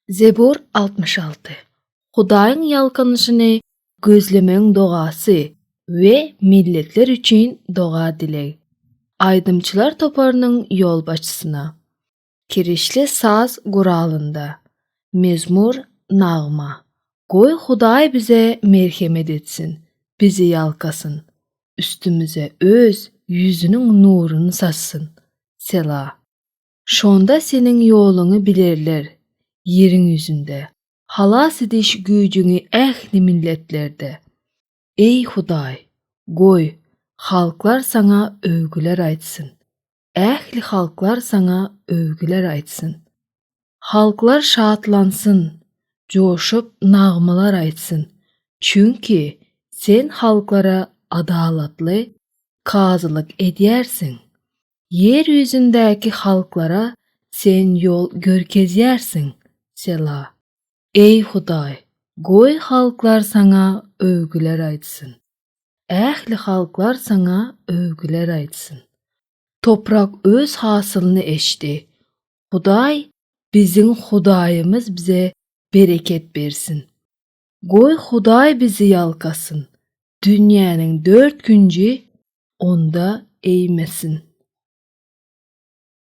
Zebur 66. Hudaýyň ýalkanyşyny gözlemegiň dogasy we milletler üçin doga-dileg. Aýdymçylar toparynyň ýolbaşçysyna. Kirişli saz guralynda. Mezmur nagma. Goý Hudaý bize merhemet etsin, bizi ýalkasyn, üstümize Öz ýüzüniň nuruny saçsyn. Sela. Şonda seniň ýoluňy bilerler ýeriň ýüzünde, halas ediş güýjüňi ähli milletlerde. Eý, Hudaý, goý, halklar Saňa öwgüler aýtsyn, ähli halklar Saňa öwgüler aýtsyn. Halklar şatlansyn, joşup nagmalar aýtsyn, çünki Sen halklara adalatly kazylyk edýärsiň. Ýer ýüzündäki halklara Sen ýol görkezýärsiň, Sela. Eý, Hudaý, goý halklar Saňa öwgüler aýtsyn. Ähli halklar Saňa öwgüler aýtsyn. Toprak öz hasylyny eçdi. Hudaý, biziň Hudaýymyz bize bereket bersin. Goý Hudaý bizi ýalkasyn. Dünýäniň dört künji Onda eýmesin.